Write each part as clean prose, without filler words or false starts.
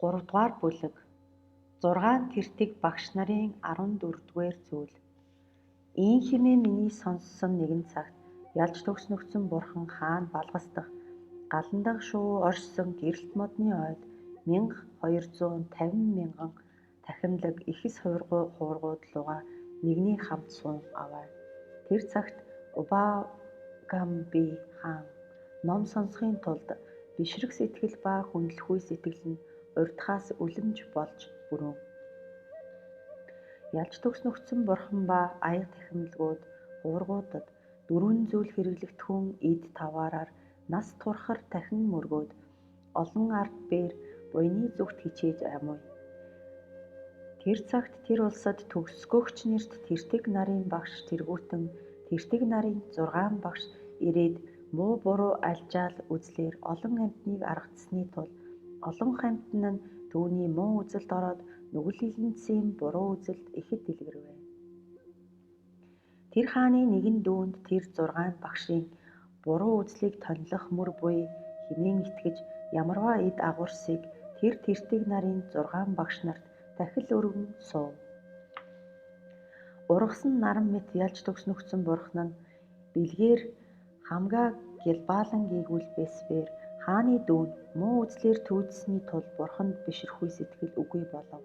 3 дугаар бүлэг 6 тэртэг багш нарын 14-р зүйл. Ийм хэмээн миний сонссон нэгэн цагт ялж төгснөгдсөн бурхан хаан балгасдах галандаг шувуу оршсон гэрэлт модны ойд 1250 мянган тахимлаг ихэс хувиргууд лугаа нэгний хамт суун аваа. Тэр цагт Убагамби хаан ном сонсохын тулд бишрэх сэтгэл ба хүндлэхүй сэтгэл нь урдхаас үлэмж болж бүрэн. Ялж төгснөгдсөн бурхан ба аяга тахимлагууд хувиргуудад дөрвөн зүйл хэрэглэгдэхүүн эд таваараар нас турхар тахин мөргөөд олон ард бээр буяны зүгт хичээж амуй. Тэр цагт тэр улсад төгсгөгч нэрт тэртэг нарын багш тэргүүтэн тэртэг нарын 6 багш ирээд муу буруу альжаал үзлээр олон амьтныг аргацсны тул олонх амьтан нь түүний муу үзэлд ороод нүгэл элэнцийн буруу үзэлд ихэд дэлгэрвэ. Тэр хааны нэгэн дүүнд тэр 6 багшийн буруу үзлийг тонилох мөр буй хэмээн итгэж ямарваа эд агуурсыг тэр тэртэг нарын 6 багш нарт дахил өргөн суув. Ургасан наран мэт ялж төгснөгдсөн бурхан нь бэлгээр хамгаа гялбаалан гийгүүлбэсвэр хааны дүү нь муу үзлээр түүжсэний тул бурханд бишрэхүй сэтгэл үгүй болов.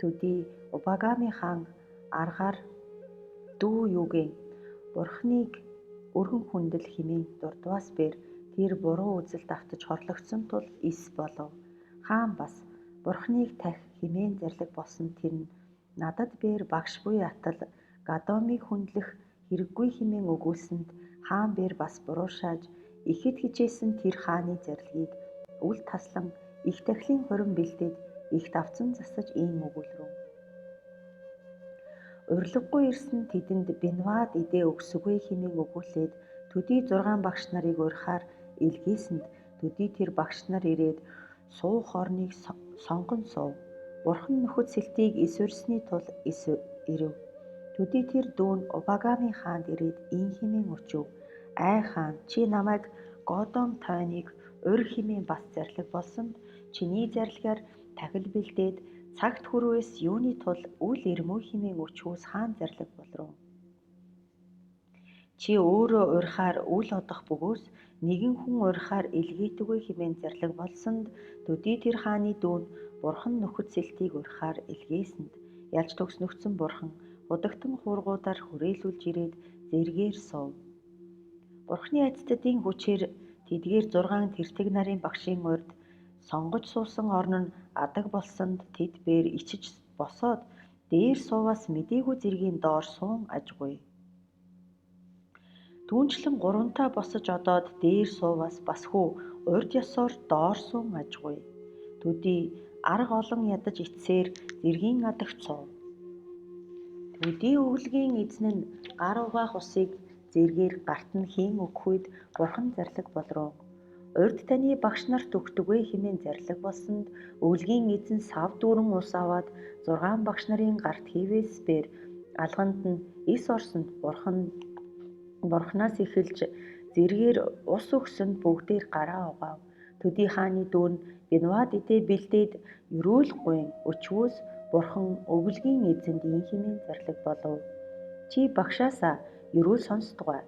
Төдий Убагами хаан аргаар дүү юугийн бурханыг өргөн хүндэл хэмээн дурдваас бээр тэр буруу үзэлд автаж хорлогдсон тул эс болов. Хаан бас бурханыг тах хэмээн зарлиг болсон тэр нь надад бээр багш буй атал Гадомыг хүндлэх хэрэггүй хэмээн өгүүлсэнд хаан бээр бас буруу шааж ихэд хичээсэн тэр хааны зарлигийг үл таслан их тахилын хурим бэлдээд их давцан засаж ийм өгүүлрэв. Урилгагүй ирсэн тэдэнд Бинвад идээ өгсөгөө хэмээн өгүүлээд төдий 6 багш нарыг урихаар илгээсэнд төдий тэр багш нар ирээд суух орныг сонгон суув. Бурхан нөхөд сэлтийг эс урьсны тул эс ирэв. Төдий тэр дүү нь Убагами хаанд ирээд ийм хэмээн өчөв. Ай хаан, чи намайг Годом тойныг урь хэмээн бас зарлиг болсонд чиний зарлагаар тахил бэлдээд цагт хүрвээс юуны тул үл ирмөө хэмээн өчвөөс хаан зарлиг болров. Чи өөрөө урихаар үл одох бөгөөс нэгэн хүн урихаар илгээтгүй хэмээн зарлиг болсонд төдий тэр хааны дүү нь бурхан нөхөд сэлтийг урихаар илгээсэнд ялж төгснөгдсөн бурхан худагтан хуургуудаар хүрээлүүлж ирээд зэргээр суув. Бурханы айцтдын хүчээр тэдгээр 6 тэртэг нарын багшийн урд сонгож суусан орн нь адаг болсонд тэд бээр ичиж босоод дээр сууваас мдээгүй зэргийн доор суун ажгүй. Түүнчлэн гуравтаа босож одоод дээр сууваас бас хүү урд ёсоор доор суун ажгүй. Төдий арга олон ядаж ицсээр зэргийн адагт суув. Төдий өвлөгийн эзэн нь гар угаах усыг зэргээр гарт нь хийн өгөх үед бурхан зарлиг болроо. Урд таны багш нарт өгдөгөө хэмээн зарлиг болсонд өвлөгийн эзэн сав дүүрэн ус аваад 6 багш нарын гарт хийвээс бээр алганд нь эс орсонд бурханаас эхэлж зэргээр ус өгсөнд бүгдээр гараа угаав. Төдий хааны дүү нь Бинвад идээ бэлдээд ерөөл гуйн өчвөөс бурхан өвлөгийн эзэнд ийм хэмээн зарлиг болов. Чи багшаасаа ерөөл сонсдгоо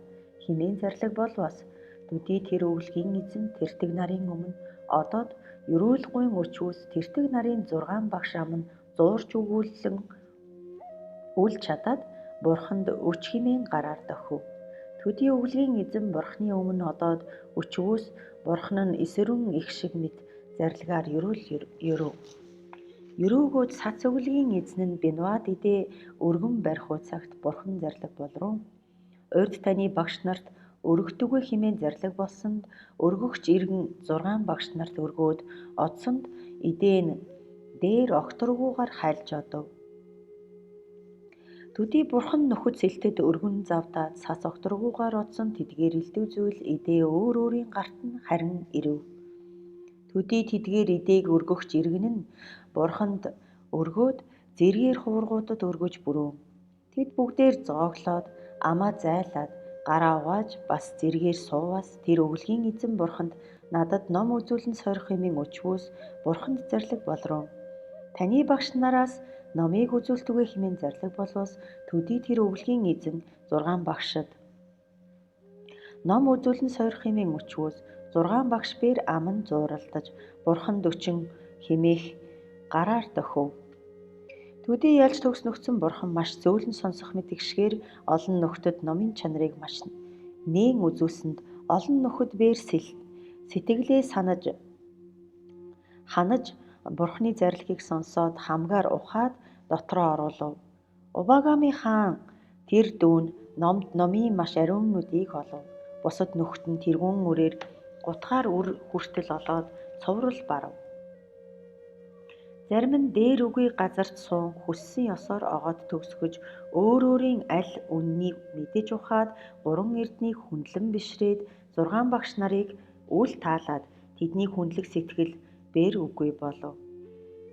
хэмээн зарлиг болвоос төдий тэр өвлөгийн эзэн тэртэг нарын өмнө одоод ерөөл гуйн өчвөөс тэртэг нарын 6 багш ам нь зуурч өгүүлэн үл чадаад бурханд өч хэмээн гараар дохив. Төдий өвлөгийн эзэн бурхны өмнө одоод өчвөөс бурхан нь эсэрүн их шиг мэт зарлагаар ерөөл ерөв. Ерөөгөөд сац өвлөгийн эзэн нь Бинвад идээ өргөн барих цагт бурхан зарлиг болров. Урд таны багш нарт өргөдөгөө хэмээн зарлиг болсонд өргөгч иргэн 6 багш нарт өргөөд одсонд идээ нь дээр огторгуугаар хайлж одов. Төдий бурхан нөхөд сэлтэд өргөн завдаад сас огторгуугаар одсон тэдгээр элдв зүйл идээ өөр өөрийн гарт нь харин ирэв. Төдий тэдгээр идээг өргөгч иргэн нь бурханд өргөөд зэргээр хувиргуудад өргөж бүрүүн. Тэд бүгдээр зооглоод амаа зайлаад гараа угааж бас зэргээр сууваас тэр өвлөгийн эзэн бурханд Надад ном үзүүлэн сойрох хэмээн өчвөөс бурханд зарлиг болроо. Таны багш нараас номыг үзүүлтүгэ хэмээн зарлиг болвос төдий тэр өвлөгийн эзэн 6 багшид ном үзүүлэн сойрох хэмээн өчвөөс 6 багш бээр аман зууралдаж бурханд өчөн хэмээх гараар дохив. Төдий ялж төгс нөхцөн бурхан маш зөөлөн сонсох мэтгшгээр олон нөхдөд номын чанарыг маш нээн үзүүлсэнд олон нөхөд бээр сэтгэлээ санаж ханаж бурхны зарилгийг сонсоод хамгаар ухаад дотроо оруулав. Убагами хаан тэр дүүн номд номын маш ариуннуудыг олов. Бусад нөхөд нь тэргүүн үрээр гутгаар үр хүртэл олоод цуврал барав. Зарим нь дээр үгүй газарт суун хүссэн ёсоор огоод төгсгөж өөр өөрийн аль үннийг мэдэж ухаад гурван эрднийг хүндлэн бишрээд 6 багш нарыг үл таалаад тэдний хүндлэх сэтгэл бээр үгүй болов.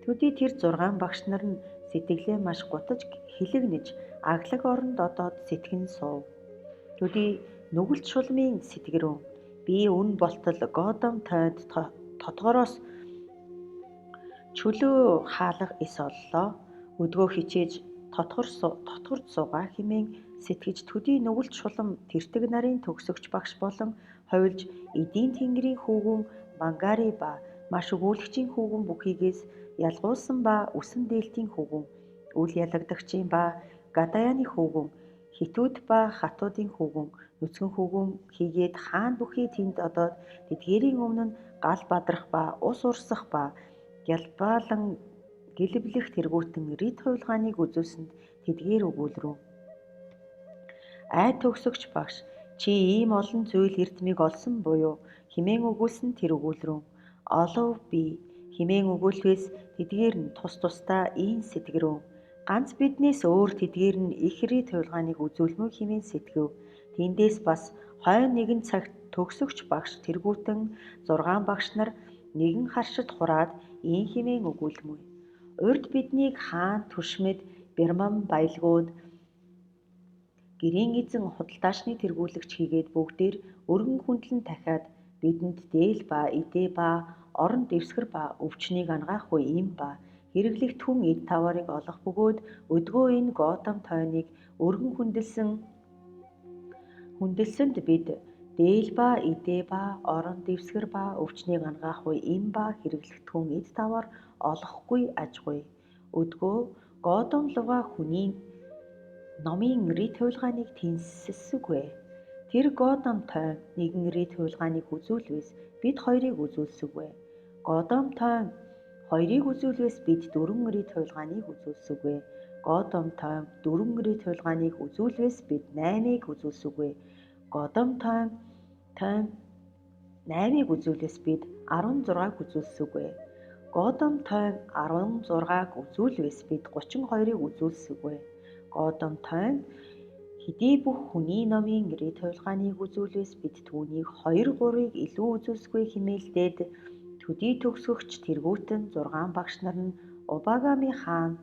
Төдий тэр 6 багш нар нь сэтгэлээ маш гутаж хилэгнэж аглаг оронд одоод сэтгэн суув. Төдий нүгэлт шулмын сэтгэрүүн би үн болтол Годом тойд тодгороос чөлөө хаалга эс оллоо. Өдгөө хичээж тотгорд суугаа хэмээн сэтгэж төдий нүгэлт шулам тэртэг нарын төгсөгч багш болон хувилж эдийн тэнгэрийн хүүгүн Мангари ба маш өгүүлэгчийн хүүгүн бүхийгээс ялгуулсан ба үсэн дээлтийн хүүгүн үл ялагдагчийн ба Гадаяны хүүгүн хитүүд ба хатуудын хүүгүн нүцгэн хүүгүн хийгээд хаан бүхий тэнд одоод тэдгээрийн өмнө нь гал бадрах ба ус урсах ба гялбаалан гэлэблэх тэргүүтэн рит хувилгааныг үзүүлсэнд тэдгээр өгүүлрүү. Ай төгсөгч багш, чи ийм олон зүйл эрдмийг олсон буюу хэмээн өгүүлсэн тэр өгүүлрүү. Олов би хэмээн өгүүлвээс тэдгээр нь тус тусдаа ийм сэтгэрүү. Ганц биднээс өөр тэдгээр нь их рит хувилгааныг үзүүлмүү хэмээн сэтгэв. Тэндээс бас хойно нэгэн цагт төгсөгч багш тэргүүтэн 6 багш нар нэгэн харшид хураад ийм хэмээн өгүүлмүй. Урд биднийг хаан түшмэд Бирман баялгууд гэрийн эзэн худалдаачны тэргүүлэгч хийгээд бүгдээр өргөн хүндлэн дахиад бидэнд дээл ба идэ ба орон дэвсгэр ба өвчнийг ангаах үе им ба хэрэглэгт хүн эд таваарыг олох бөгөөд өдгөө энэ Готам тойныг өргөн хүндэлсэнд бид дээл ба идэ ба орон дэвсгэр ба өвчнийг ангаах үе им ба хэрэглэгт хүн эд таваар олохгүй ажгүй. Өдгөө Годом луга хүний номын рит хувилгааныг тэнсэлсэгвэ. Тэр Годом тойн нэгэн рит хувилгааныг үзүүлвэс бид хоёрыг үзүүлсэгвэ. Годом тойн хоёрыг үзүүлвэс бид дөрвөн рит хувилгааныг үзүүлсэгвэ. Годом тойн дөрвөн рит хувилгааныг үзүүлвэс бид 8-ыг үзүүлсэгвэ. Годом тойн 8-ыг үзүүлвэс бид 16-г үзүүлсэгвэ. Годом тойн 16-г үзүүлвэс бид 32-ыг үзүүлсэгвэ. Годом тойн хэдий бүх хүний номын рит хувилгааныг үзүүлвэс бид түүнийг 2 3-ыг илүү үзүүлсгүй хэмээлдээд төдий төгсгөгч тэргүүтэн 6 багш нар нь Убагами хаан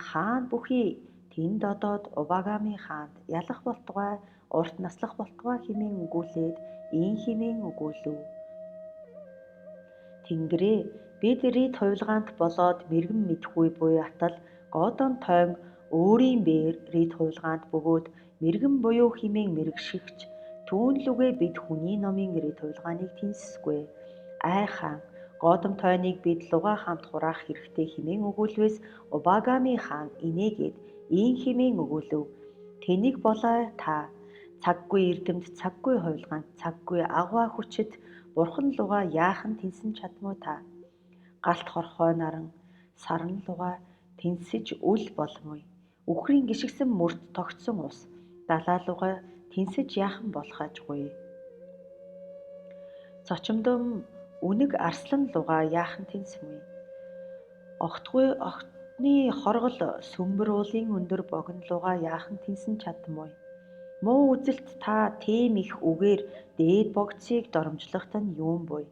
хаан бүхий тэнд одоод Убагами хаанд ялах болтугай урт наслах болтугай хэмээн өгүүлээд ийм хэмээн өгүүлв. Тэнгэрээ бид рит хувилгаант болоод мэргэн мэдэхгүй буй атал Годом тойн өөрийн бээр рит хувилгаант бөгөөд мэргэн буюу хэмээн мэрэгшигч түүн лүгээ бид хүний номын рит хувилгааныг тэнсэсгүй. Ай хаан Годом тойныг бид луга хамт хураах хэрэгтэй хэмээн өгүүлвэс Убагами хаан инээгээд ийм хэмээн өгүүлв. Тэнийг болоо та цаггүй эрдэмт цаггүй хувилгаанд цаггүй агваа хүчит бурхан луга яахан тэнсэн чадмуу та. Галт хорхой наран саран луга тэнсэж үл болмуй. Үхрийн гишгсэн мөрт тогтсон ус далаа луга тэнсэж яахан болох ажгүй. Цочмдом үнэг арслан луга яахан тэнсмүй. Огтгүй огтны хоргол сүмбэр уулын өндөр богино луга яахан тэнсэн чадмуй. Муу үзэлт та тийм их үгээр дээд богцыг доромжлохт нь юун буй.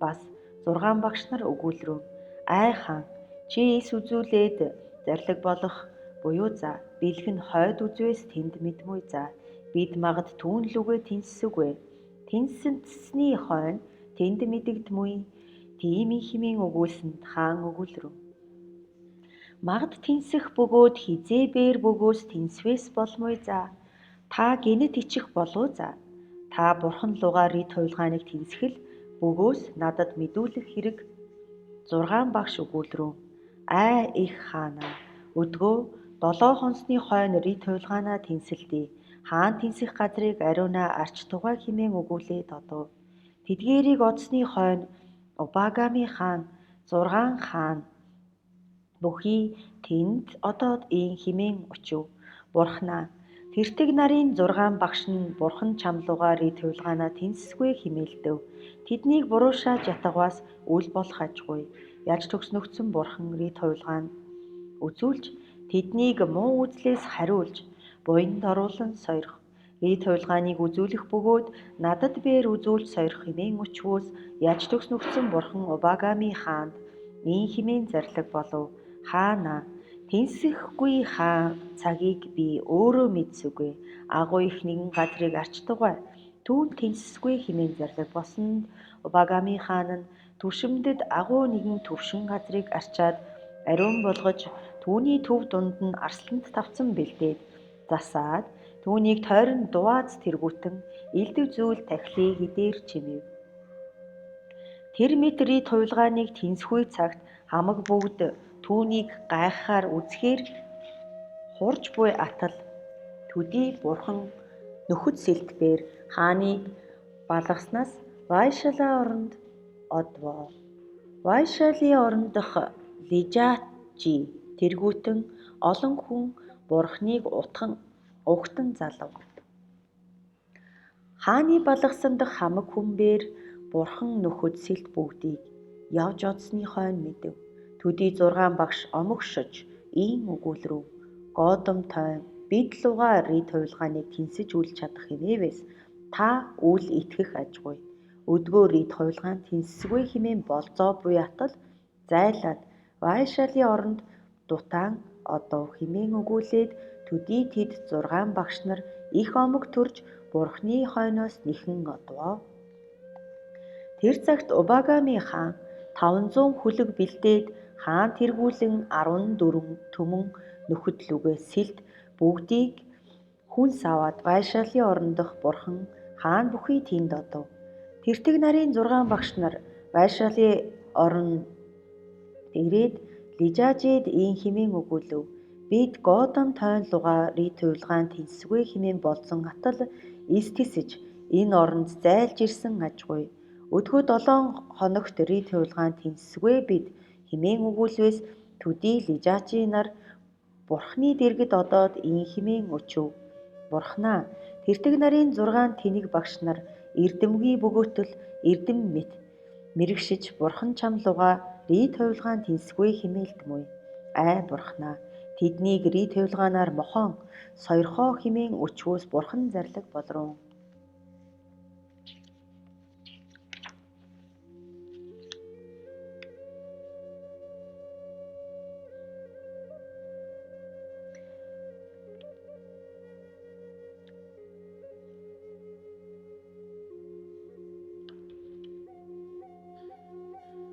Бас 6 багш нар өгүүлрүү. Ай хаан чи эс үзүүлээд зарлиг болох буюу за бэлэг нь хойд үзвээс тэнд мэдмүй за бид магад түүн лүгээ тэнссэгвэ. Тэнсэнтсний хойно тэнд мэдэгдмүй. Тийм хэмээн өгүүлсэнд хаан өгүүлрөв. Магад тэнсэх бөгөөд хизээ бээр бөгөөс тэнсвэс болмуй за. Та гэнэт ичих болов за. Та бурхан лугаа рит хувилгааныг тэнсгэл бөгөөс надад мэдүүлэх хэрэг. 6 багш өгүүлрөв. Аа их хаанаа өдгөө 7 хонсны хойно рит хувилгаанаа тэнсэлдээ. Хаан тэнсэх газрыг ариунаа арч тугай хэмээн өгүүлээд одов. Тэдгээрийг одсны хойно Убагами хаан 6 хаан бүхий тэнд одоод ийн хэмээн очив. Бурхнаа тэртэг нарын 6 багш нь бурхан чамлуугаа рит хувилгаанаа тэнсэсгүй хэмээлдэв. Тэднийг буруу шааж ятгаваас үл болох ажгүй. Яаж төгснөгдсөн бурхан рит хувилгаан үзүүлж тэднийг муу үзлээс хариулж буянд оруулан сойрох. Рит хувилгааныг үзүүлэх бөгөөд надад бээр үзүүлж сойрох хэмээн өчвөөс яаж төгснөгдсөн бурхан Убагами хаанд ийн хэмээн зарлаг болов. Хаана тэнсэхгүй хаан цагийг би өөрөө мэдсүгүй. Агуу их нэгэн газрыг арч тугай. Түүнд тэнсэсгүй хэмээн зарлаг болсонд Убагами хаан нь түшимдэд агуу нэгэн төвшин газрыг арчаад ариун болгож түүний төв дунд нь арсланд тавцан бэлдээд засаад түүнийг тойрон дувааз тэргүүтэн элдв зүйл тахилыг идээр чимэв. Тэр мэт рит хувилгааныг тэнсэхүй цагт хамаг бүгд түүнийг гайхахаар үзэхээр хурж буй атал төдий бурхан нөхөд сэлтбээр хааныг балгаснаас Вайшала оронд одвоо. Вайшали орон дахь Лижажи тэргүүтэн олон хүн бурхныг утхан угтан залав. Хааны балгасан дахь хамаг хүн бээр бурхан нөхөд сэлт бүгдийг явж одсны хойно мэдэв. Төдий 6 багш омогшож ийн өгүүлрөв. Годом тойм бид лугаа рит хувилгааныг тэнсэж үл чадах хэмээвээс та үл итгэх ажгүй. Өдгөө рит хувилгаан тэнсэсгүй хэмээн болзоо буй атал зайлаад Вайшали оронд дутаан одов хэмээн өгүүлээд төдий тэд 6 багш нар их омог төрж бурхны хойноос нэхэн одвоо. Тэр цагт Убагами хаан 500 хүлэг бэлдээд хаан тэргүүлэн 14 түмэн нөхөдлүгээ сэлт бүгдийг хүнс аваад Вайшали орон дахь бурхан хаан бүхий тэнд одов. Тэртэг нарын 6 багш нар Вайшали орон ирээд Лижажид ийн хэмээн өгүүлэв. Бид Годом тойн лугаа рит хувилгаан тэнсэсгүй хэмээн болзон атал эс тэсэж энэ оронд зайлж ирсэн ажгүй. Өдгөө 7 хоногт рит хувилгаан тэнсэсгүй бид хэмээн өгүүлвээс төдий Лижажи нар бурхны дэргэд одоод ийн хэмээн өчөв. Бурхнаа тэртэг нарын 6 тэнэг багш нар эрдэмгүй бөгөөтөл эрдэм мэт мэрэгшиж бурхан чам лугаа рит хувилгаан тэнсэсгүй хэмээлдмүй. Ай бурхнаа тэднийг рит хувилгаанаар мохон сойрхоо хэмээн өчвөөс бурхан зарлаг болрон.